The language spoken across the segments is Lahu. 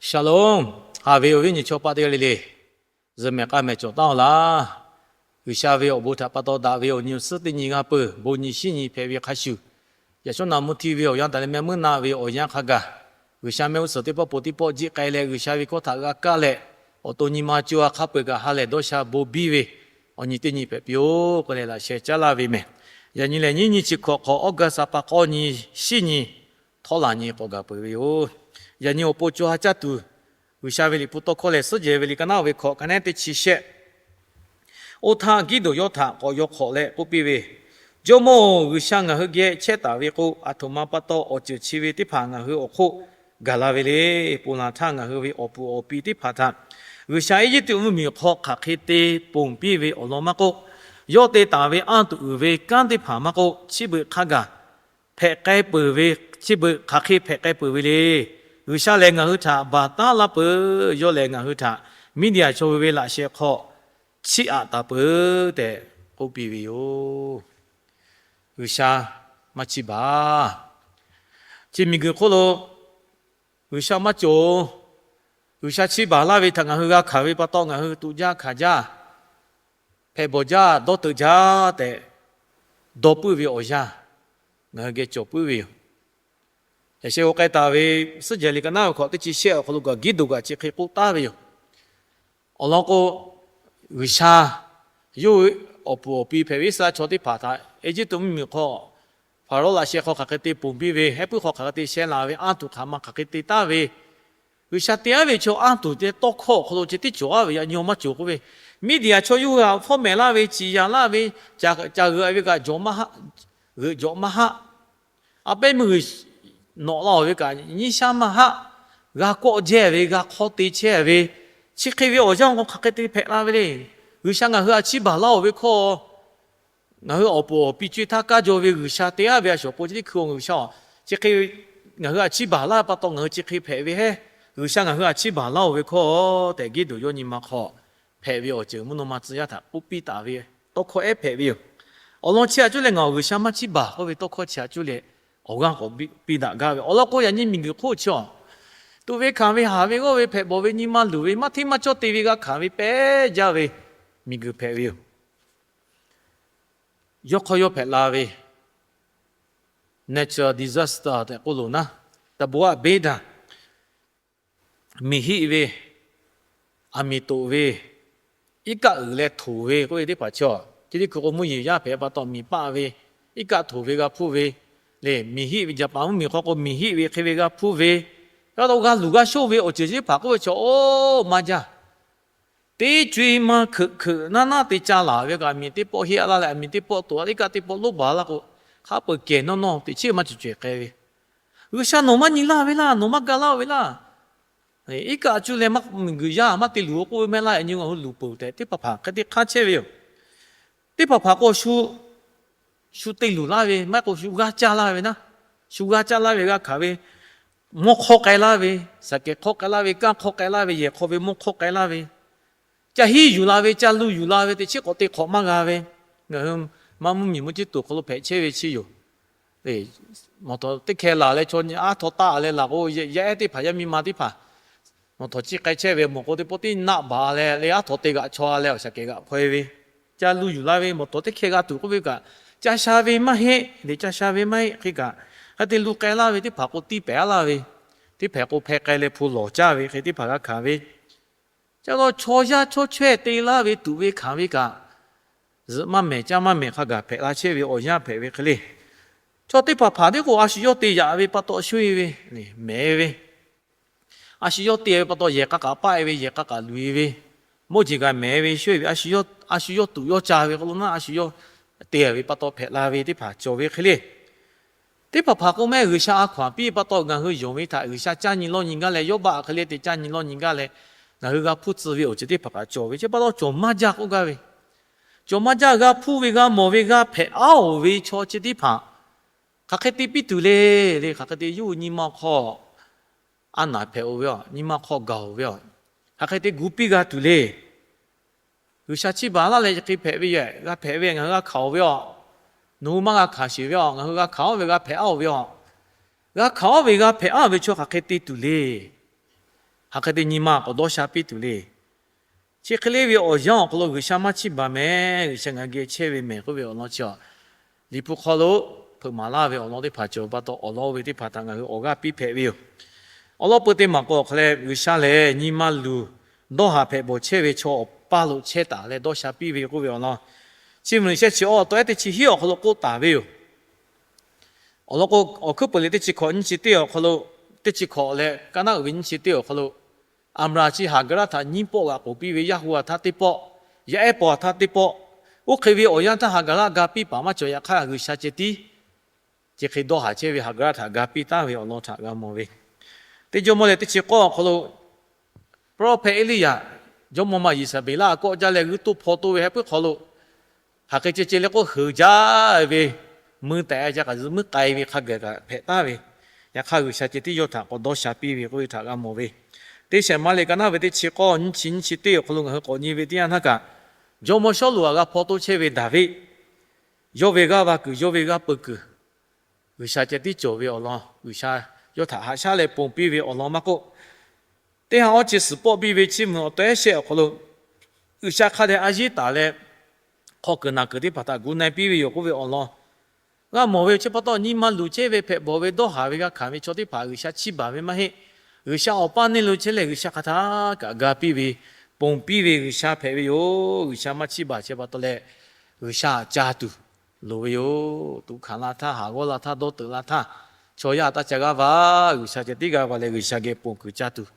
Shalom. Haꞈ ve awˬ viˉ awˬ nyi chaw paˆ teˇ g'aˇ le le, zuhꞈ mehˍ k'a mehˍ cawˬ taˉ-oˬ laˇ. G'uiˬsha ve awˬ bon htaꞈ pa taw daꞈ ve awˬ nyi awˬ suhˉ teˇ nyi g'aˇ peuˬ, bon nyi shiˉ nyi hpehꞈ ve hk'a shuˍ, yaꞈ shawˉ naꞈ mvuhˇ hti ve awˬ yanˇ taˍ leh mehˆ muiˉ naˆ ve awˬ yanˇ hk'a gaˬ, G'uiˬsha mehˆ g'uˇ suhˍ teˇ pawˆ po teˇ pawˆ jiˆ k'ai leh G'uiˬsha ve hkawˇ htaꞈ g'a kaˇ leh, awˬ to nyi ma co ha hk'a peu-eˬ kaꞈ ha lehˬ dawˇ sha bon biˇ ve awˬ nyi teˇ nyi hpehꞈ piˇ-oˆ k'oˆ leh laꞈ sheh caˉ laˇ ve mehˍ. Yaꞈ nyi lehˬ nyiˇ nyi chi hkawꞈ hk'awꞈ August ha pa k'awˇ nyi shiˉ nyi htawˇ laˬ nyi k'awꞈ gaˬ peuˬ ve yoˬ. Yaꞈ nyi awˬ pon co ha caˇ tuˬ, G'uiˬsha ve liꞈ hpu tawˇ hkawˇ lehˬ, Suhˉ jehˬ ve liꞈ ka naˉ ve hkawꞈ ka nehˉ teˇ chi shehˆ. Oˇ htaˇ Giˉdonˍ yawˇ htaꞈ k'awꞈ yaw hk'awꞈ leh k'oˆ piˇ ve, Jawˇmawˇ-oˬ, G'uiˬsha ngaˬ hui geh chehˇ taˍ ve k'o, aˬ htoꞈ ma pa taw awˬ ceuˬ chi ve teˇ hpaˍ ngaˬ hui awˬ hk'oˆ gaˬ la ve le. Ponˬ laˬ htaˇ ngaˬ hui ve awˬ puˍ awˬ pi teˇ hpaˍ htaꞈ G'uiˬsha Eˇjiˇtuꞈ mvuhˇmiˬ hk'aw hk'aˬ hk'e te ponˬ piˇ ve awˬ lawn maˇ k'oˆ, yawˇ te taˍ ve anˇ tuꞈ uiˍ ve kanˉ teˇ hpaˍ maˇ k'oˆ, chi beuꞈ hk'a gaˬ hpehꞈ k'ai peuˬ ve, chi beuꞈ hk'aˬ hk'e hpehꞈ k'ai peuˬ ve le. G'uiˬsha lehˬ ngaˬ hui htaꞈ baˬ taˉ laˇ peuˬ. Yawˇ lehˬ ngaˬ hui htaꞈ Miˇdiˍaˍ chaw ve laꞈ sheh hk'aw chiˇ aꞈ taˍ peuˬ tehꞈ k'oˆ piˇ ve yoˬ. G'uiˬsha maˇ chiˇ baˬ. Chi miˬguiˬ hk'oˆ lo G'uiˬsha maˇ cawˬ. G'uiˬsha chiˇ baˬ laˇ ve htaꞈ ngaˬ hui g'a hkanˍ ve pa taw, ngaˬ hui tuꞈ jaˇ hkanˍ jaˇ, hpehꞈ bawˬ jaˇ, dawˇ teuꞈ jaˇ tehꞈ dawˇ puiˉ ve awˬ yanˇ ngaˬ hui geh cawˬ puiˉ ve yoˬ. Yaꞈ sheh g'aw k'ai taˍ ve Suhˉ jehˬ liꞈ ka naˉ ve hkawꞈ teˇ chi shehˆ awˬ hk'aw lo kaꞈ Giˉdonˍ kaꞈ chi hk'e k'oˆ taˍ ve yoˬ. Awˬ lawn k'o, G'uiˬsha yawˇ hui awˬ puˍ awˬ pi hpehꞈ ve Iˉsaˍreˍlaˆ chaw teˇ hpaˍ htaꞈ Eˇjiˇtuꞈ mvuhˇmiˬ hk'aw Hpaˍrawˇ laꞈ sheh hk'aw hk'aˬ hk'e te ponˬ piˇ ve, heh puiˉ hk'aw hk'aˬ hk'e te sheh laˬ ve, anˇ tuˬ hk'aˬ ma hk'aˬ hk'e te taˍ ve, G'uiˬsha te aˉ ve chaw anˇ tuˬ te tawˇ hkawˇ awˬ hk'aw lo ceh tiˉ cawˬ aˉ ve yaꞈ nyi maˇ cawˬ k'oˆ ve, Miˇdiˍaˍ chaw yawˇ hui htaꞈ fawˉ mehˍ laˇ ve, ciˍ yanˍ laˇ ve, ca g'euꞈ ve kaꞈ jawꞈ maˇ haˆ, g'euꞈ jawꞈ maˇ haˆ. A pehˉ meuˇ g'uiˬ nawꞈ la-oˬ ve kaꞈ nyiˇ shaˉ maˇ haˆ, g'a kawˆ jehˇ ve, g'a hk'awˇ te chehˇ ve, chi hk'e ve awˬ yanˇ k'o hk'aˬ hk'e te hpehꞈ la ve le. G'uiˬsha ngaˬ hui htaꞈ chiˇ baˬ laˇ-oˬ ve hkawˇ, ngaˬ hui awˬ puˍ awˬ pi co-e htaˇ kaˇ jaw ve G'uiˬsha te aˉ ve a shaˍ k'o, chi teˇ hkui-oˬ G'uiˬsha-oˬ, chi hk'e ngaˬ hui htaꞈ chiˇ baˬ laˇ ve pa taw ngaˬ hui chi hk'e hpehꞈ ve hehˉ. G'uiˬsha ngaˬ hui htaꞈ chiˇ baˬ laˇ-oˬ ve hkawˇ tehꞈ Giˉdonˍ yawˇ nyi ma hk'aw hpehꞈ ve awˬ ceuˬ mvuhˇ naw ma tcuh yaˇ htaꞈ k'oˆ piˇ taˍ ve tawˇ hkawˇ ehˉ hpehꞈ ve yoˬ. Awˬ lawn chi htaꞈ cuˇ leh ngaˬ G'uiˬsha maˇ chiˇ baˬ k'oˆ ve tawˇ hkawˇ chi htaꞈ cuˇ leh awˬ g'aˇ k'awꞈ piˇ daꞈ gaˇ ve. Awˬ lawn k'o, yaꞈ nyi miˬguiˬ hk'oˆ chi-a, tuꞈ ve hkanˍ ve, haˍ ve g'awˇ ve, hpehꞈ bawˬ ve, nyi ma luˬ ve, maˇ hteˇ maˇ cawˇ te ve, g'a hkanˍ ve pehˉ jaˇ ve miˬguiˬ hpehꞈ ve yoˬ. Yawˇ hk'aw yawˇ hpehꞈ la ve natural disaster tehꞈ k'oˆ loˬ naˉ, သဘာဝ beˇ daꞈ, miˬ hiˆ ve, aˬ miˍ toꞈ ve, iˉ kaˆ uiˍ leh htoꞈ ve k'oˆ ve teˇ hpaˍ chi-a, chi teˇ hkui k'o mvuhˇ yeˬ yaˇ hpehꞈ pa taw miˬ paˆ ve, iˉ kaˆ htoꞈ ve g'a hpuˇ ve le. Miˬ hiˆ ve Jaˍpaˍ mvuhˇmiˬ hk'aw k'o miˬ hiˆ ve hk'e ve g'a hpuˇ ve, yaˇ ta g'a luˬ g'a shonˇ ve awˬ ceuˬ chi teˇ hpaˍ k'oˆ ve chaw oˇ maˇ jaˇ. Teˇ co-e ma hkeuꞈ hkeuꞈ naˉ naˉ te ca laˬ ve kaꞈ, miˬ teˇ pawˆ heˆ laˇ leh, miˬ teˇ pawˆ toꞈ, iˉ kaˆ teˇ pawˆ lonˉ baˬ laˇ k'o, hk'a peu-eˬ kehˬ nawˇ nawˇ teꞈ chiˉ maˇ cawˬ cawehˬ k'ai ve. G'uiˬsha nawˬ maˇ nyi laˇ ve laˇ, nawˬ maˇ ga laˇ-oˬ ve laˇ. Iˉ kaˆ cuˇ leh miˬguiˬ yaˇ maˇ te luˬ-o k'oˆ ve mehˆ laˇ, yaꞈ nyi ngaˬ hui luˬ peuˬ tehꞈ teˇ hpaˍ hpaˍ hk'e te hk'aˇ chehˇ ve yoˬ. Teˇ hpaˍ hpaˍ k'o shu te luˬ laˇ ve maˇ heˆ k'o shu g'aˇ caˇ laˇ ve naˉ, shu g'aˇ caˇ laˇ ve g'a hkanˍ ve, mawˇ hk'awˇ k'ai laˇ ve, saˍ kehˬ hk'awˇ k'ai laˇ ve, kanˇ hk'awˇ k'ai laˇ ve, yehˬ hk'aw ve mawˇ hk'awˇ k'ai laˇ ve, ca hiˉ yuˬ la ve, ca lu yuˬ la ve, teꞈ chiˉ k'awꞈ te hk'awꞈ maˇ g'a ve, ngaˬ hui maˇ mvuhˇmiˬ mvuhˇ ciˉ tuˬ hk'aw lo hpehꞈ chehˇ ve chi yoˬ. Mawˬ htawnˍ teˇ hkeh laˬ leh chaw aˉ htaw taˆ leh laˬ k'o, yaˇ ehˉ teˇ hpaˍ yaˇ miˇ ma teˇ hpaˍ mawˬ htawnˍ ciˇ k'ai chehˇ ve, mawˬ k'o teˇ pawˆ tiˉ naˆ baˬ leh le aˉ htaw te g'aꞈ chaw leh awˬ shaˍ kehˬ g'aꞈ hpaw-e ve, ca lu yuˬ la ve, mawˬ htawnˍ teˇ hkeh g'a tuˬ k'oˆ ve kaꞈ, ca sha ve maˇ heˆ, teꞈ ca sha ve maˇ heˆ hk'e kaꞈ, hk'e te lu k'ai laˇ ve teˇ hpaˍ k'o tiˇ pehˍ-a laˇ ve, teˇ hpehꞈ k'o hpeh k'ai leh hpu lawˬ caˇ ve hk'e teˇ hpaˍ g'a hkanˍ ve, ca la chaw yaˇ chaw chaweh te laˇ ve tuꞈ ve hkanˍ ve kaꞈ, zuhꞈ maˇ mehˍ caˇ maˇ mehˍ hk'a gaˬ hpehꞈ la chehˇ ve awˬ yanˇ hpehꞈ ve hk'e le. Chaw teˇ hpaˍ hpaˍ teˇ k'o a shu yawˇ te yaꞈ ve pa taw shoˇ-e ve, mehˍ ve, a shu yawˇ te ve pa taw yehˬ k'a kaꞈ paˆ-e ve, yehˬ k'a kaꞈ luˬ-e ve, mawˇ jeˬ kaꞈ mehˍ ve shoˇ-e ve, a shu yawˇ tuꞈ yawˇ ca ve k'o lo naˉ, a shu yawˇ te ve pa taw hpehꞈ la ve teˇ hpaˍ cawˬ ve hk'e le. Teˇ hpaˍ hpaˍ k'o mehˆ G'uiˬsha a hkaw-anˬ piˇ pa taw ngaˬ hui yonˍ ve htaꞈ G'uiˬsha caˇ nyi lawˇ nyi gaˇ leh, Yawˇbaˆ hk'e le te caˇ nyi lawˇ nyi gaˇ leh, ngaˬ hui g'a hpuˇ tcuh ve awˬ ceuˬ teˇ hpaˍ kaꞈ cawˬ ve chi pa taw cawˬ maˇ jaˇ k'oˆ gaˇ ve, cawˬ maˇ jaˇ, g'a hpuˇ ve g'a mawˬ ve g'a hpehꞈ aˉ-oˬ ve chaw chi teˇ hpaˍ hk'aˬ hk'e te piˇ tuˬ le. Le hk'aˬ hk'e te yawˇ hui nyi ma hk'aw a naˍ hpehꞈ-oˬ ve, nyi ma hk'aw gaˬ-oˬ ve, hk'aˬ hk'e te gu piˇ g'a tuˬ le. G'uiˬsha chiˇ baˬ laˇ leh chi hk'e hpehꞈ ve yoˬ. G'a hpehꞈ ve ngaˬ hui g'a hkanˍ-oˬ ve a, nawˬ hui maˇ g'a hkanˍ sheˍ ve a, ngaˬ hui g'a hkanˍ-oˬ ve g'a hpehꞈ aˉ-oˬ ve a, g'a hkanˍ-oˬ ve g'a hpehꞈ aˉ ve chaw hk'aˬ hk'e te tuˬ le. hk'aˬ hk'e te nyi ma k'awꞈ dawˇ sha piˇ tuˬ le. Chi hk'e le ve awˬ yanˇ awˬ hk'aw lo G'uiˬsha maˇ chiˇ baˬ mehˍ, G'uiˬsha ngaˬ hui geh chehˇ ve mehˍ k'oˆ ve awˬ lawn chi a, Liꞈ hpu hk'aw lo hpeuꞈ maˍ laˇ ve awˬ lawn teˇ hpaˍ cawˬ pa taw, awˬ lawn oˇ ve teˇ hpaˍ htaꞈ ngaˬ hui awˬ g'aˇ piˇ hpehꞈ ve yoˬ. Awˬ lawn peu teˇ maˬ k'o awˬ hk'a leh, G'uiˬsha lehˬ nyi ma luˬ dawˇ haˍ hpehꞈ bawˬ chehˇ ve chaw awˬ paˇ lo chehˇ taˍ leh dawˇ sha piˇ ve k'oˆ ve awˬ lawn, Chiˇ mvuh liꞈ shehˆ chi awˇ tawˆ ehˉ teˇ chi hiˉ awˬ hk'aw lo k'oˆ taˍ ve yoˬ. Awˬ lawn k'o, Awˬ hkuiˉ peuˬ liꞈ teˇ chi hkawꞈ nyiˇ chi teˇ awˬ hk'aw lo, teˇ chi hkawꞈ leh ka naˉ uiˍ ve nyiˇ chi teˇ awˬ hk'aw lo, Aˍbraˍhanˍ chi Haˍgaˍraˆ htaꞈ nyiˉ pawˆ g'aꞈ k'oˍ piˇ ve, yaˇ hu a htaˇ teˇ pawˆ, yaˇ ehˉ paw a htaˇ teˇ pawˆ, oˇ hk'e ve awˬ yanˇ htaˇ Haˍgaˍraˆ ga piˇ paˍ maˇ cawˬ. Yaꞈ hk'aˇ G'uiˬsha ceh tiˉ chi hk'e dawˇ haˍ chehˇ ve Haˍgaˍraˆ htaꞈ ga piˇ taˍ ve awˬ lawn htaꞈ g'a mawˬ ve. Teˇ jawˇmawˇ leh teˇ chi k'awˇ awˬ hk'aw lo, Pawˇrawˇhpehꞈ Eˇliˇyaꞈ jawˇmawˇ maˇ Yeˍsaˍbeˍlaˆ a kawˆ jaˇ leh g'uiˇ toˇ hpaw toˇ ve heh puiˉ hk'aw lo, hk'aˬ hk'e ceh ceh leh k'oˆ heuˬ jaˇ ve, mui tehꞈ ca k'aꞈ zuhꞈ muiˉ k'ai ve hk'a gaˬ kaꞈ hpehꞈ taˍ ve, yaꞈ hk'aˇ G'uiˬsha ceh tiˉ yawˇ htaꞈ k'awꞈ dawˇ sha piˇ ve k'oˆ ve htaꞈ g'a mawˬ ve. Teˇ shehˍ ma leh ka naˉ ve teˇ chi k'awˇ nyiˇ chi nyiˇ chi teˇ awˬ hk'aw lo ngaˬ hui k'awꞈ nyi ve teˇ yanˇ htaˇ kaꞈ, jawˇmawˇ Sawˉluꞈ htaꞈ g'a hpaw toˇ chehˇ ve Daˍviˆ, yawˇ ve g'aˇ va kuiˬ, yawˇ ve g'aˇ peu kuiˬ, G'uiˬsha ceh tiˉ cawˬ ve awˬ lawn, G'uiˬsha yawˇ htaꞈ haꞈ shaˉ leh ponˬ piˇ ve awˬ lawn maˇ k'oˆ, teˇ ha awˇ chi suhˍ pawˆ biˇ ve Chiˇ mvuh awˬ tawˆ ehˉ shehˆ awˬ hk'aw lo, G'uiˬsha hk'a dehꞈ a yiˉ taˍ leh, hk'aw kuiˬ naˬ kuiˬ teˇ hpaˍ htaꞈ gu na e piˇ ve yoˬ k'oˆ ve awˬ lawn g'a mawˬ ve yoˬ. Chi pa taw nyi ma luˬ chehˇ ve hpehꞈ bawˬ ve dawˇ haˍ ve g'a hkanˍ ve chaw teˇ hpaˍ G'uiˬsha chiˇ baˬ ve maˇ heˆ. G'uiˬsha awˬ paˇ neˇ lo chehˇ leh G'uiˬsha hk'aˬ htaˇ kaꞈ ga piˇ ve, ponˬ piˇ ve G'uiˬsha hpehꞈ ve yoˬ. G'uiˬsha maˇ chiˇ baˬ chi pa taw leh, G'uiˬsha ca tuˬ loˍ ve yoˬ. Tuꞈ hkanˍ la htaˇ, haˍ g'awˇ la htaˇ, dawˇ teuꞈ la htaˇ, chaw yaˇ taˇ ca g'aˇ va, G'uiˬsha ceh tiˉ g'aˇ va leh G'uiˬsha geh ponˬ kuiˬ ca tuˬ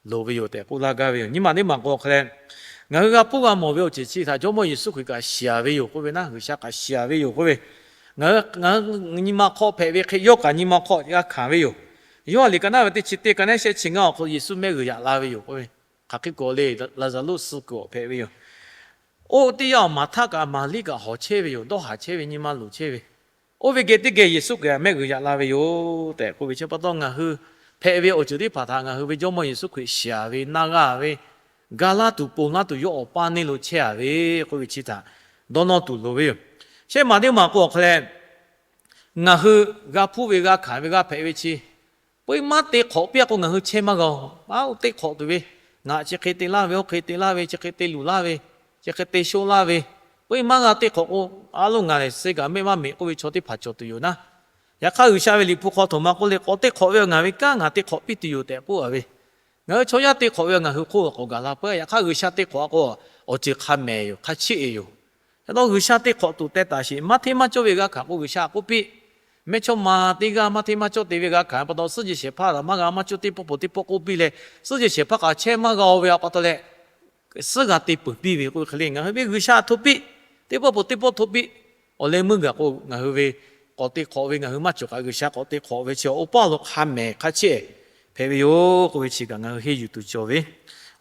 loˍ ve yoˬ tehꞈ k'oˆ laˇ gaˇ ve yoˬ. Nyi ma teˇ maˬ k'o awˬ hk'a leh, ngaˬ hui g'a hpuˇ g'a mawˬ ve awˬ ceuˬ chi htaꞈ Jawˇmawˇ Yeˍsuˆ Hkriꞈ kaꞈ shiˍ ve yoˬ k'oˆ ve, G'uiˬsha kaꞈ shiˍ ve yoˬ k'oˆ ve, ngaˬ hui nyi ma hk'aw hpehꞈ ve hk'e yawˇ kaꞈ nyi ma hk'aw g'a hkanˍ ve yoˬ. Yoˇhanˬ liꞈ ka naˉ ve teˇ chi teˇ, ka naˉ shehˆ chi ngaˇ awˬ hk'aw lo Yeˍsuˆ mehˆ g'uiˬ yaꞈ la ve yoˬ k'oˆ ve, hk'aˬ hk'e k'o le, Laˍzaˍruˆ suh kuiˬ awˬ hpehꞈ ve yoˬ. Oˇ teˇ yanˇ awˬ maˍ htaˇ kaꞈ Maˍriˆ kaꞈ hawˬ chehˇ ve yoˬ. Dawˇ haˍ chehˇ ve, nyi ma luˬ chehˇ ve. Oˇ ve geh teˇ geh Yeˍsuˆ Hkriꞈ mehˆ g'uiˬ yaꞈ la ve yoˬ tehꞈ k'oˆ ve chi pa taw, ngaˬ hui hpehꞈ ve awˬ ceuˬ teˇ hpaˍ htaꞈ ngaˬ hui ve Jawˇmawˇ Yeˍsuˆ Hkriꞈ shiˍ ve, na g'a ve, ga laˇ tuˬ ponˬ laˇ tuˬ yawˇ awˬ paˇ neˇ lo chehˇ a ve k'oˆ ve chi htaꞈ dawˇ nawˇ tuˬ loˍ ve yoˬ. Shehˆ maˬ teˇ maˬ k'o awˬ hk'a leh, ngaˬ hui g'a hpuˇ ve, g'a hkanˍ ve, g'a hpehꞈ ve chi, peu eˬ maˇ te hk'awꞈ piˇ a k'o ngaˬ hui chehˇ maˇ g'a-oˬ. Maˇ te hk'awꞈ tuˬ ve, ngaˬ chi hk'e te laˇ ve, oˇ hk'e te laˇ ve, chi hk'e te luˬ laˇ ve, chi hk'e te shoˆ laˇ ve, peu eˬ maˇ g'a te hk'awꞈ k'o, a loˇ ngaˬ lehˬ suh kaꞈ mehˆ maˇ meꞈ k'oˆ ve chaw teˇ hpaˍ cawˬ tuˬ yoˬ naˉ. Yaꞈ hk'aˇ G'uiˬsha ve Liꞈ hpu hk'aw htoꞈ ma k'oˆ le, k'awꞈ te hk'awꞈ ve ngaˬ ve kanˉ ngaˬ te hk'awꞈ piˇ tuˬ yoˬ tehꞈ k'oˆ a ve, ngaˬ hui chaw yaˇ te hk'awꞈ ve ngaˬ hui hk'oˆ k'awꞈ gaˬ la peuˬ. Yaꞈ hk'aˇ G'uiˬsha te hk'awꞈ a k'o, awˬ ceuˬ hk'a mehˍ yoˬ, hk'a chiˆ e yoˬ. Yaꞈ taw G'uiˬsha te hk'awꞈ tuˬ teh taˍ sheˍ. Maˇ hteˇ maˇ cawˇ ve g'a hkanˍ k'o G'uiˬsha k'oˆ piˇ. Mehˇchawˇma teˇ g'aˇ maˇ hteˇ maˇ cawˇ te ve g'a hkanˍ pa taw, suhˉ jeh shehˍ hpaˇ htaꞈ maˇ g'a maˇ cawˇ teˇ pawˆ pawˬ teˇ pawˆ k'oˆ piˇ leh, suhˉ jeh shehˍ hpaˇ k'aꞈ chehˇ maˇ g'a-o ve pa taw leh, suhˉ g'a te peuˬ piˇ ve k'oˆ ve hk'e le, ngaˬ hui ve G'uiˬsha htaꞈ hto piˇ, teˇ pawˆ pawˬ teˇ pawˆ hto piˇ. Awˬ leh meuˇ gaˬ k'o ngaˬ hui ve k'awꞈ te hk'awꞈ ve ngaˬ hui maˇ cawˬ kaꞈ, G'uiˬsha k'awꞈ te hk'awꞈ ve chi awˬ paˇ lo hk'a mehˍ hk'a chiˆ hpehꞈ ve yoˬ k'oˆ ve chi kaꞈ ngaˬ hui henˇ yuˬ tuˬ cawˬ ve.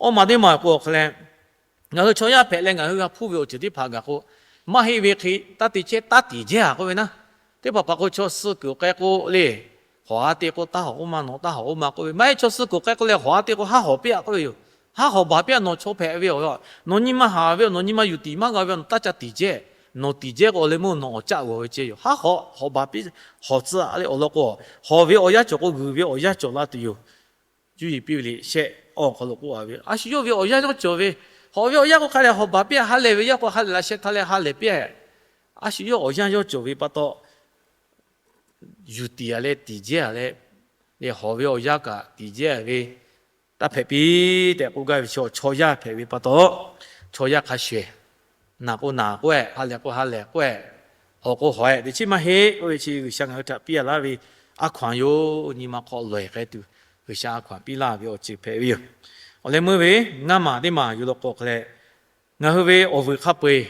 Awˇ maˬ teˇ maˬ k'o awˬ hk'a leh, ngaˬ hui chaw yaˇ hpehꞈ leh ngaˬ hui g'a hpuˇ ve awˬ ceuˬ teˇ hpaˍ gaˬ k'o, maˇ heˆ ve hk'e taˇ te chehˇ, taˇ tiˍ jehˇ a k'oˆ ve naˉ. Teˇ hpaˍ hpaˍ k'o chaw suh kuiˬ k'ai k'o le, hawˬ haˉ te k'o taˇ hawˬ oˇ ma nawˬ taˇ hawˬ oˇ ma k'oˆ ve, maˇ heˆ chaw suh kuiˬ k'ai k'o leh hawˬ haˉ te k'o haˉ hawˬ piˇ a k'oˆ ve yoˬ. Haˉ hawˬ baˬ piˇ a, nawˬ chaw hpehꞈ ve a, nawˬ nyi ma haˍ ve, nawˬ nyi ma yuˬ tiˍ maˇ g'a ve, nawˬ taˇ ca tiˍ jehˇ. Nawˬ tiˍ jehˇ k'o awˬ leh meuˇ nawˬ awˬ caˆ g'awˬ ve ceh yoˬ. Haˉ hawˬ, hawˬ baˬ piˇ, hawˬ tcuh a le awˬ lawn k'o, hawˬ ve awˬ yanˇ cawˬ k'o g'uiˬ ve awˬ yanˇ cawˬ la tuˬ yoˬ. Cuˇ yiˍ piˇ ve liꞈ shehˆ awˇ awˬ hk'aw lo k'oˆ a ve, a shu yawˇ ve awˬ yanˇ yawˇ cawˬ ve, hawˬ ve awˬ yanˇ k'o hk'a leh hawˬ baˬ piˇ a, ha lehˬ ve yanˇ k'o ha lehˬ la sheh htaˇ leh ha lehˬ piˇ a. A shu yawˇ awˬ yanˇ yawˇ cawˬ ve pa taw, yuˬ tiˍ a leh tiˍ jehˇ a leh, leh hawˬ ve awˬ yanˇ kaꞈ tiˍ jehˇ a ve, taˇ hpehꞈ piˇ tehꞈ k'oˆ gaˇ ve chi, chaw yaˇ hpehꞈ ve pa taw, chaw yaˇ hk'a shuˍ ehˍ, naˬ k'o naˬ k'oˆ ehˍ, ha lehˬ k'o ha lehˬ k'oˆ ehˍ, hawˬ k'o hawˬ ehˍ, teˇ chiˉ maˇ heˆ k'oˆ ve chi G'uiˬsha ngaˬ hui htaꞈ piˇ a laˇ ve a hkaw-anˬ yoˬ. Nyi ma hk'aw lawˬ ehˍ k'ai tuˬ G'uiˬsha a hkaw-anˬ piˇ laˇ ve awˬ ceuˬ hpehꞈ ve yoˬ. Awˬ leh meuˇ ve ngaˇ maˬ teˇ maˬ yuˬ law k'o hk'a leh, ngaˬ hui ve awˬ vuiˬ hk'a peu-eˬ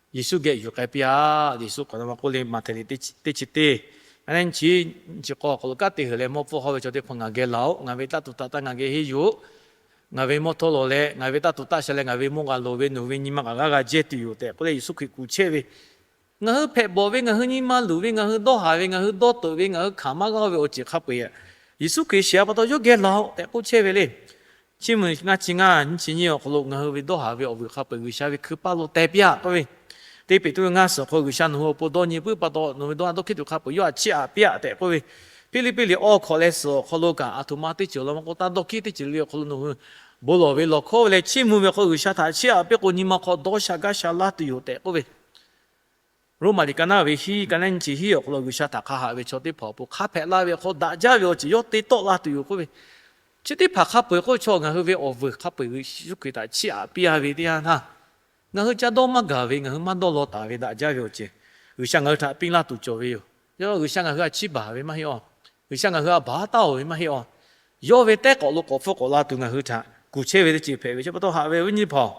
Yeˍsuˆ geh yuˬ k'ai piˇ a. Yeˍsuˆ k'awꞈ na ma k'oˆ le, Maꞈhtehˍ liꞈ teˇ chi teˇ, a nyi chi k'awˇ awˬ hk'aw lo, Kanˉ te heuˬ leh mawˇ pfuhˇ hawˇ ve chaw teˇ hpaˍ ngaˬ geh laˬ-oꞈ. Ngaˬ ve taˇ tuˬ taˆ taˇ ngaˬ geh henˇ yuˬ-oꞈ. Ngaˬ ve mawˇ htawˇ lawˬ leh ngaˬ ve taˇ tuˬ taˆ sha leh ngaˬ ve mawˇ g'a loˍ ve, nawˬ hui ve nyi ma kaꞈ g'aˇ g'a jehˇ tuˬ yoˬ tehꞈ k'oˆ leh Yeˍsuˆ Hkriꞈ kuˬ chehˇ ve, ngaˬ hui hpehꞈ bawˬ ve, ngaˬ hui nyi ma luˬ ve, ngaˬ hui dawˇ haˍ ve, ngaˬ hui dawˇ teuꞈ ve, ngaˬ hui hkanˍ maˇ g'a-o ve awˬ ceuˬ hk'a peu-eˬ, Yeˍsuˆ Hkriꞈ shiˍ a pa taw yawˇ geh laˬ-oꞈ tehꞈ k'oˆ chehˇ ve le. Chiˇ mvuh ngaˇ chi ngaˇ nyiˇ chi nyiˇ awˬ hk'aw lo ngaˬ hui ve dawˇ haˍ ve awˬ vuiˬ hk'a peu-eˬ G'uiˬsha ve hkui paˇ lo teh piˇ-aꞈ k'oˆ ve, Teˇ Peˍtruˆ ngaˇ suhˍ awˬ hk'aw lo G'uiˬsha nawˬ hui awˬ pon dawˇ nyi puiˉ pa taw nawˬ hui ve dawˇ haˍ dawˇ hkiˆ tuˬ hk'a peu-eˬ yawˇ htaꞈ chiˇ aꞈ piˇ-aꞈ tehꞈ k'oˆ ve, Hpiˇliˇpiˆ liꞈ awˇ hkawꞈ leh suhˍ awˬ hk'aw lo kaꞈ, aˬ htoꞈ ma teˇ ceuˬ law maˇ k'oˆ, taˇ dawˇ kiˇ teˇ ceuˬ le awˬ hk'aw lo nawˬ hui bon lawˬ ve lawˬ hkawˇ ve leh chiˇ mvuh ve hk'aw lo G'uiˬsha htaꞈ chiˇ aꞈ piˇ k'o, nyi ma hk'aw dawˇ sha gaˇ sha laˇ tuˬ yoˬ tehꞈ k'oˆ ve. Roˉmaꞈ liꞈ ka naˉ ve hiˉ, ka naˉ nyi chi hiˉ awˬ hk'aw lo G'uiˬsha htaꞈ hk'a haꞈ ve chaw teˇ hpaˍ awˬ pon hk'a hpehꞈ la ve awˬ hk'aw daꞈ jaˇ ve awˬ ceuˬ yawˇ te tawˆ la tuˬ yoˬ k'oˆ ve. Chi teˇ hpaˍ hk'a peu-eˬ k'oˆ ve chaw ngaˬ hui ve awˬ vuiˬ hk'a peu-eˬ Yeˍsuˆ Hkriꞈ htaꞈ chiˇ aꞈ piˇ a ve teˇ yanˇ htaˇ, ngaˬ hui ca dawˇ maˇ gaˬ ve, ngaˬ hui maˇ dawˇ law taˍ ve daꞈ jaˇ ve awˬ ceuˬ G'uiˬsha ngaˬ hui htaꞈ piˇ laˇ tuˬ cawˬ ve yoˬ. Yawˇ G'uiˬsha ngaˬ hui htaꞈ chiˇ baˬ ve maˇ heˆ aw. G'uiˬsha ngaˬ hui htaꞈ baˬ taˉ-oˬ ve maˇ heˆ aw. Yawˇ ve tehˉ k'awꞈ lo k'awꞈ hpfuhˇ k'awꞈ la tuˬ ngaˬ hui htaꞈ kuˬ chehˇ ve teˇ ceuˬ hpehꞈ ve chi pa taw haꞈ ve awˬ viˉ nyi hpaˍ-oˬ,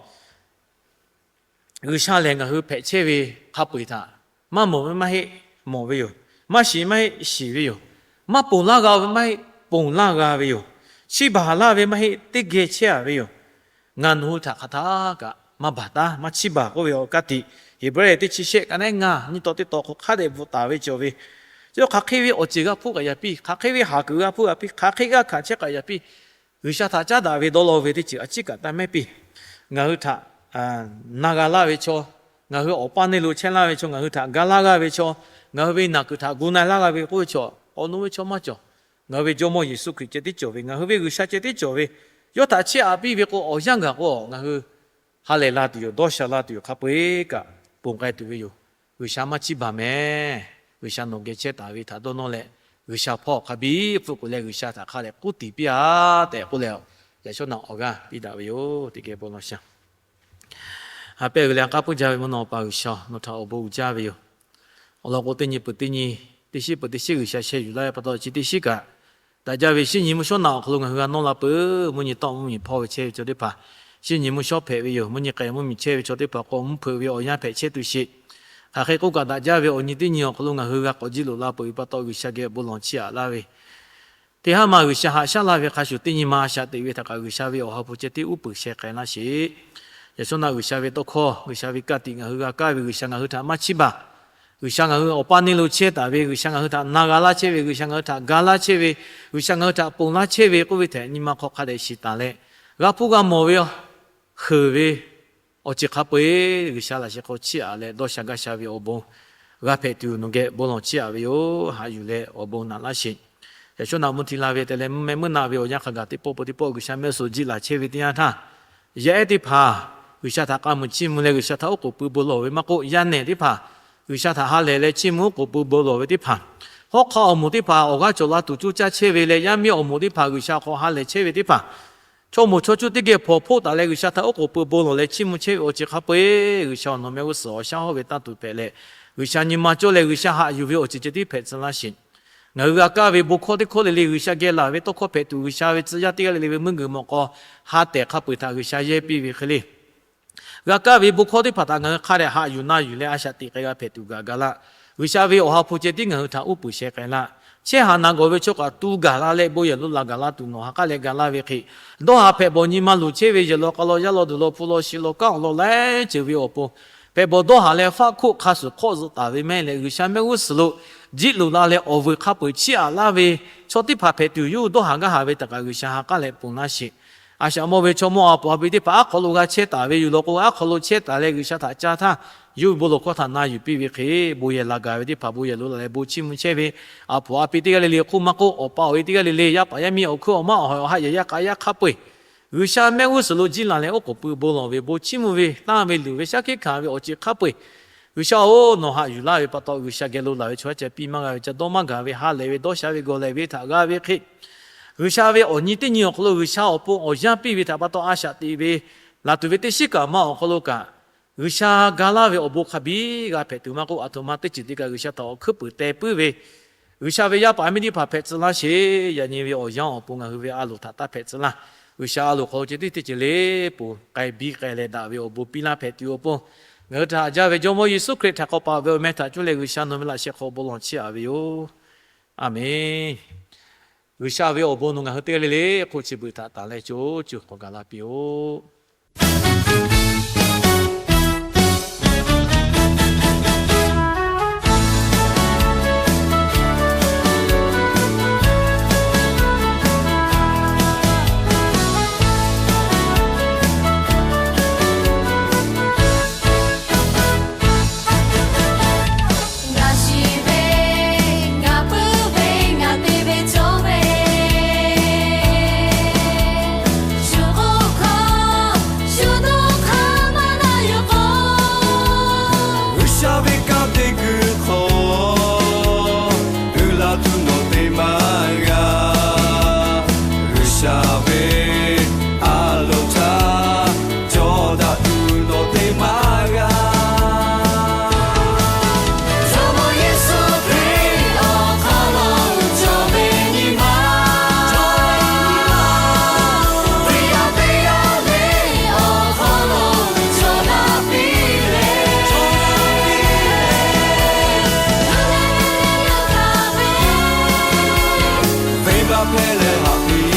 G'uiˬsha lehˬ ngaˬ hui hpehꞈ chehˇ ve hk'a peu-eˬ htaꞈ maˇ mawˬ ve maˇ heˆ, mawˬ ve yoˬ. Maˇ shiˍ maˇ heˆ, shiˍ ve yoˬ. Maˇ ponˬ laˇ g'a ve maˇ heˆ, ponˬ laˇ g'a ve yoˬ. Chiˇ baˬ laˇ ve maˇ heˆ, teˇ geh chehˇ a ve yoˬ. Ngaˬ nawˬ hui htaꞈ hk'aˬ htaˇ kaꞈ maˇ baˬ taˉ, maˇ chiˇ baˬ k'oˆ ve awˬ ka tiꞈ, Heˍbrehˇ teˇ chi shehˆ ka naˉ ngaˇ nyi taw teˇ taw hk'aw hk'a dehꞈ bvuhꞈ taˍ ve cawˬ ve. Chi hk'aˬ hk'e ve awˬ ceuˬ g'a hpuˇ k'aꞈ yaꞈ piˇ, hk'aˬ hk'e ve haˍ kuiˬ g'a hpuˇ g'a piˇ, hk'aˬ hk'e g'aˇ hkanˍ chehˇ k'aꞈ yaꞈ piˇ, G'uiˬsha htaꞈ caˉ daꞈ ve dawˇ law ve teˇ ceuˬ a ciˉ kaꞈ taˇ mehˉ piˇ. Ngaˬ hui htaꞈ na g'a laˇ ve chaw, ngaˬ hui awˬ paˇ neˇ lo chehˇ laˇ ve chaw, ngaˬ hui htaꞈ ga laˇ g'aˇ ve chaw, ngaˬ hui ve naˬ kuiˬ htaꞈ gu na laˇ g'a ve k'oˆ ve chaw, awˬ nu ve chaw maˇ cawˬ. Ngaˬ hui ve Jawˇmawˇ Yeˍsuˆ Hkriꞈ ceh tiˉ cawˬ ve, ngaˬ hui ve G'uiˬsha ceh tiˉ cawˬ ve, yawˇ htaꞈ chiˇ aꞈ piˇ ve k'o, awˬ yanˇ gaˬ k'o ngaˬ hui ha lehˬ la tuˬ yoˬ, dawˇ sha la tuˬ yoˬ, hk'a peu-eˬ kaꞈ ponˬ k'ai tuˬ ve yoˬ. G'uiˬsha maˇ chiˇ baˬ mehˍ. G'uiˬsha nawˬ geh chehˇ taˍ ve htaꞈ dawˇ nawˇ leh, G'uiˬsha hpawˇ hk'a biˇ hpfuhˆ k'oꞈ leh G'uiˬsha htaꞈ hk'a dehꞈ k'oˆ tiˍ piˇ a tehꞈ k'oˆ leh, yaꞈ shawˉ naꞈ awˬ g'aˇ piˇ daꞈ ve yoˬ. Teˇ geh bon lawˬ shaˍ. Ha pehˇ g'uiˬ leh k'aˉ puiˉ jaˇ ve mvuhˇ naw Awˬ pa G'uiˬsha, nawˬ htaꞈ awˬ bon uiˍ jaˇ ve yoˬ. Awˬ lawn k'o, teˇ nyi peuˬ teˇ nyi, teˇ shinˉ peuˬ teˇ shinˉ G'uiˬsha sheh yuˬ laˇ ve pa taw, chi teˇ shinˉ kaꞈ daꞈ jaˇ ve shinˉ nyi mvuhˇ shawˉ naꞈ awˬ hk'aw lo ngaˬ hui g'a nawˇ la peuˬ. Mvuhˇ nyi tawˆ mvuhˇ miˬ hpawˇ ve chehˇ ve chaw teˇ hpaˍ shinˉ nyi mvuhˇ shawˉ hpehꞈ ve yoˬ. Mvuhˇ nyi k'ai mvuhˇ miˬ chehˇ ve chaw teˇ hpaˍ k'o, mvuhˇ hpeuꞈ ve awˬ yanˇ hpehꞈ chehˇ tuˬ sheˍ. Hk'aˬ hk'e k'oˆ kaꞈ daꞈ jaˇ ve awˬ nyi teˇ nyi awˬ hk'aw lo ngaˬ hui g'a k'awꞈ jiˇ loꞈ la peuˬ ve pa taw, G'uiˬsha geh bon lawˬ chiˇ aꞈ laˇ ve teˇ haˉ ma G'uiˬsha haꞈ shaˉ laˇ ve hk'a shuˍ, teˇ nyi ma a shaꞈ teꞈ ve htaꞈ kaꞈ G'uiˬsha ve awˬ ha hpu ceh tiˉ uˉ peunˍ sheh k'ai laˇ sheˍ. Yaꞈ shawˉ naꞈ G'uiˬsha ve tawˇ hkawˇ, G'uiˬsha ve ka tiꞈ ngaˬ hui g'a kaˇ ve G'uiˬsha ngaˬ hui htaꞈ maˇ chiˇ baˬ. G'uiˬsha ngaˬ hui awˬ paˇ neˇ lo chehˇ taˍ ve, G'uiˬsha ngaˬ hui htaꞈ na g'a laˇ chehˇ ve, G'uiˬsha ngaˬ hui htaꞈ ga laˇ chehˇ ve, G'uiˬsha ngaˬ hui htaꞈ ponˬ laˇ chehˇ ve k'oˆ ve tehꞈ nyi ma hk'aw hk'a dehꞈ shiˍ taˍ leh, g'a hpuˇ g'a mawˬ ve, heuˬ ve awˬ ceuˬ hk'a peu-eˬ G'uiˬsha laꞈ sheh hk'aw chiˇ aꞈ leh dawˇ sha gaˇ sha ve awˬ bon g'a hpehꞈ tuˬ nawˬ geh bon lawˬ chiˇ aꞈ ve yoˬ. Haꞈ yuˬ leh awˬ bon naꞈ laˇ sheˍ. Yaꞈ shawˉ naꞈ mvuhˇ hti la ve te leh mvuhˇ mehˆ meuˇ naˆ ve awˬ yanˇ hk'a gaˬ teˇ pawˆ peuˬ teˇ pawˆ G'uiˬsha mehˆ g'uˇ suhˍ jiˆ laˬ chehˇ ve teˇ yanˇ htaˇ, yaˇ ehˉ teˇ hpaˍ G'uiˬsha htaꞈ k'a muiˬ chiˇ mvuh leh G'uiˬsha htaꞈ oˉ k'oˍ pui bon lawˬ ve maˇ k'oˆ, yaˇ nehˬ teˇ hpaˍ G'uiˬsha htaꞈ ha lehˬ leh chiˇ mvuh oˉ k'oˍ pui bon lawˬ ve teˇ hpaˍ, hawˉ hk'aˆ awˬ moˍ teˇ hpaˍ awˬ g'aˇ cawˬ la tuˬ coˇ caˇ chehˇ ve leh yaˇ miˇ awˬ moˍ teˇ hpaˍ G'uiˬsha hk'aw ha lehˬ chehˇ ve teˇ hpaˍ, chaw moˍ chaw cuˇ teˇ geh hpawnˬ hpoˆ taˍ leh G'uiˬsha htaꞈ oˉ k'oˍ pui bon lawˬ leh chiˇ mvuh chehˇ ve awˬ ceuˬ hk'a peu-eˬ G'uiˬsha awˬ nawˬ mehˆ g'uˇ suhˍ awˬ shaˉ hawˉ ve tanˇ tuˬ hpehꞈ leh, G'uiˬsha nyi ma cawˇ leh G'uiˬsha haꞈ yuˬ ve awˬ ceuˬ ceh tiˉ hpehꞈ tcuh laˇ sheˍ. Ngaˬ hui g'a kaˇ ve bon hkawˇ teˇ hkawˇ le le G'uiˬsha geh laˬ ve tawˇ hkawˇ hpehꞈ tuˬ, G'uiˬsha ve tcuh yaˇ teˇ g'aˇ le le ve meuˇ g'uiˬ mawˬ k'aw ha tehˬ hk'a peu-eˬ htaꞈ G'uiˬsha yehˇ piˇ ve hk'e le, g'a kaˇ ve bon hkawˇ teˇ hpaˍ htaꞈ ngaˬ hui hk'a dehꞈ haꞈ yuˬ na yuˬ leh a shaꞈ teꞈ k'ai g'a hpehꞈ tuˬ gaˬ ga laˇ. G'uiˬsha ve awˬ ha hpu ceh tiˉ ngaˬ hui htaꞈ uˉ peunˍ sheh k'ai laˇ. Chehˇ haˍ naˍ gawˬ ve chaw kaꞈ tu gaˬ la leh bon yehˬ lo laˬ gaˬ la tuˬ nawˬ ha k'aˉ leh ga laˇ ve hk'e, dawˇ haˍ hpehꞈ bawˬ nyi ma luˬ chehˇ ve yehˬ law k'a law yaˇ law duˬ law hpu law shi law kanˉ awˬ lawn laiˉ ceuˬ ve awˬ pon hpehꞈ bawˬ dawˇ haˍ leh faˆ hkoˆ hk'a suhˍ hk'awˆ zuhꞈ taˍ ve mehˆ leh G'uiˬsha mehˆ g'uˇ suhˍ lo jiˆ luˬ la leh awˬ vuiˬ hk'a peu-eˬ chiˇ aꞈ laˇ ve chaw teˇ hpaˍ hpehꞈ tuˬ yawˇ hui dawˇ haˍ gaˇ haˍ ve htaꞈ kaꞈ G'uiˬsha ha k'aˉ leh ponˬ laˇ sheˍ. A shaꞈ mawˇ ve chaw mawˇ a puˍ a pi teˇ hpaˍ aˉ hk'aw lo g'a chehˇ taˍ ve yoˬ law k'o, aˉ hk'aw lo chehˇ taˍ leh G'uiˬsha htaꞈ ca htaˇ yawˇ hui bon lawˬ hkawˇ htaꞈ na yuˬ piˇ ve hk'e, bon yehˬ laˬ gaˬ ve teˇ hpaˍ bon yehˬ lo laˬ leh bon chiˇ mvuh chehˇ ve, a puˍ a pi teˇ g'aˇ le le hk'oˆ maˇ k'oˆ, awˬ pa awˬ e teˇ g'aˇ le le, yaˇ paˍ yaˇ miˇ awˬ hkuiˉ awˬ maˇ awˬ hawˍ awˬ haˆ yehˬ yaˇ k'a yaˇ hk'a peu-eˬ G'uiˬsha mehˆ g'uˇ suhˍ lo jiˇ laˬ leh oˉ k'oˍ pui bon lawˬ ve, bon chiˇ mvuh ve, tanˇ ve luˬ ve, shaˉ hkiˆ hkanˍ ve awˬ ceuˬ hk'a peu-eˬ G'uiˬsha-oˬ, nawˬ haꞈ yuˬ laˇ ve pa taw G'uiˬsha geh lo laˬ ve chaw yaˇ ca piˇ maˇ g'a ve, ca dawˇ maˇ gaˬ ve, ha lehˬ ve, dawˇ sha ve, gawˬ lehˬ ve htaꞈ g'a ve hk'e, G'uiˬsha ve awˬ nyi teˇ nyi awˬ hk'aw lo G'uiˬsha awˬ pon awˬ yanˇ piˇ ve htaꞈ pa taw a shaꞈ teꞈ ve, laˬ tuˬ ve teˇ shinˉ kaꞈ ma awˬ hk'aw lo kaꞈ, G'uiˬsha ga laˇ ve awˬ bon hk'a biˇ g'a hpehꞈ tuˬ maˇ k'oˆ, aˬ htoꞈ ma teˇ ceuˬ te kaꞈ G'uiˬsha htaꞈ awˬ hkuiˉ puiˍ teh puiˉ ve, G'uiˬsha ve yaˇ paˍ miˇ teˇ hpaˍ hpehꞈ tcuh laˇ sheˍ. Yaꞈ nyi ve awˬ yanˇ awˬ pon ngaˬ hui ve a loˍ htaꞈ taˇ hpehꞈ tcuh laˇ. G'uiˬsha a loˍ hk'aw lo ceh tiˉ teˇ ceuˬ le poˬ k'ai biˇ k'ai leh daꞈ ve awˬ bon piˇ laˇ hpehꞈ tuˬ awˬ pon, ngaˬ hui htaꞈ haꞈ jaˇ ve Jawˇmawˇ Yeˍsuˆ Hkriꞈ htaꞈ k'awꞈ paˍ ve awˬ meh htaꞈ cuˇ leh G'uiˬsha nawˬ ve laꞈ sheh hk'aw bon lawˬ chiˇ aꞈ ve yoˬ. A menˬ. G'uiˬsha ve awˬ bon nawˬ ngaˬ hui teˇ g'aˇ le le hk'oˆ chi beuꞈ htaꞈ tanˬ leh co co k'awꞈ gaˬ la piˇ-oˆ. Ngaˬ shiˍ ve, ngaˬ puiˉ ve, ngaˬ te ve, hpehˇ leh haꞈ ve